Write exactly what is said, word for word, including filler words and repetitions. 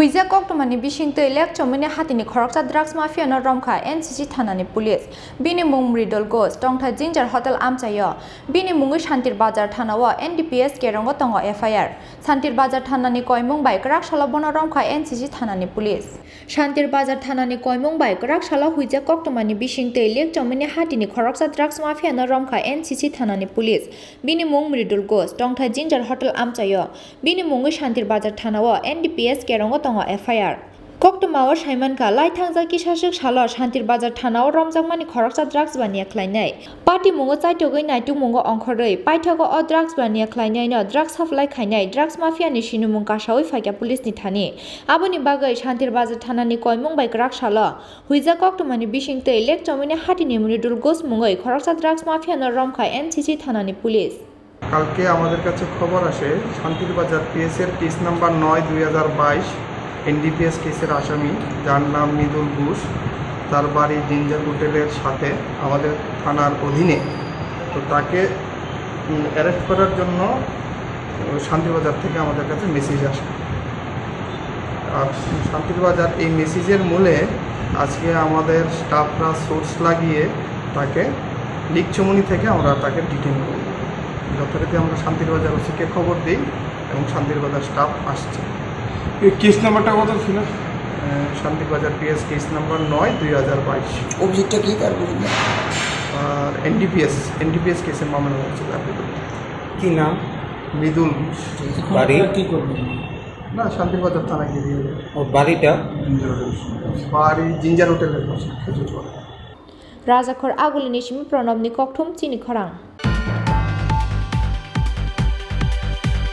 Huijak koktwmani bisingtwi lek chomwini hatini khoroksa drugs mafia no romkha N C C thanani police. Bini mung Mridul Ghosh, tongthai Ginger Hotel amchaio. Bini mungwi Shantir Bazar thanao N D P S kerongo tongo F I R. Shantir Bazar thanani koimung bai kwrak salo bono romkha N C C thanani police. Shantir Bazar thanani koimung bai kwrak salo huijak koktwmani bisingtwi lek chomwini hatini khoroksa drugs mafia no romkha N C C thanani police. Bini mung Mridul Ghosh, tongthai Ginger Hotel amchaio. Bini mungwi Shantir Bazar thanao N D P S kerongo tongo F I R. Koktwmao saimankha, lai thangjak kisaswk salo Shantir Bazar thanao romjakmani khoroksa drugs baniya khlainai. Party mungo chaitogwi naituk mungo ongkhorwi paithago o drugs baniya khlainaino drugs supply khainai drugs mafia ni sinimung kasawi phaikha police ni thani. Aboni bagwi Shantir Bazar thanani koimung bai kwrak salo huijak koktwmani bisingtwi lek chomwini hatini Mridul Ghosh mungwi khoroksa drugs mafia no romkha N C C thanani police. কালকে আমাদের কাছে খবর আসে শান্তির বাজার পিএস এর case number নয় দুই হাজার বাইশ, এনডিপিএস কেসের আসামি, যার নাম মৃদুল ঘোষ, তার বাড়ি জিঞ্জার হোটেলের সাথে আমাদের থানার অধীনে। তো তাকে অ্যারেস্ট করার জন্য শান্তির বাজার থেকে আমাদের কাছে মেসেজ আসে। আর শান্তির বাজার এই মেসেজের মূলে আজকে আমাদের স্টাফরা সোর্স লাগিয়ে তাকে লিকচমনি থেকে আমরা তাকে ডিটেইন করি। যথারীতি আমরা শান্তির বাজার ওসিকে খবর দিই এবং শান্তির বাজার স্টাফ আসছে। এই কেস নাম্বারটা কত ছিল? আহ, শান্তির বাজার পিএস কেস নাম্বার নয় দুই হাজার বাইশ। অভিযোগটা কি তার বিরুদ্ধে? আর এনডিপিএস, এনডিপিএস কেসের মামলা হচ্ছে তার বিরুদ্ধে। কি নাম? মৃদুল ঘোষ। বাড়ি? কি করবেন? না, শান্তির বাজার থানায় গিয়ে দিয়ে দেবে। ও, বাড়িটা? বাড়ি জিঞ্জার হোটেলের পাশে, খেজুরপাড়া। Rajakhor Agulini simi Pranabni kokthum chini khorang.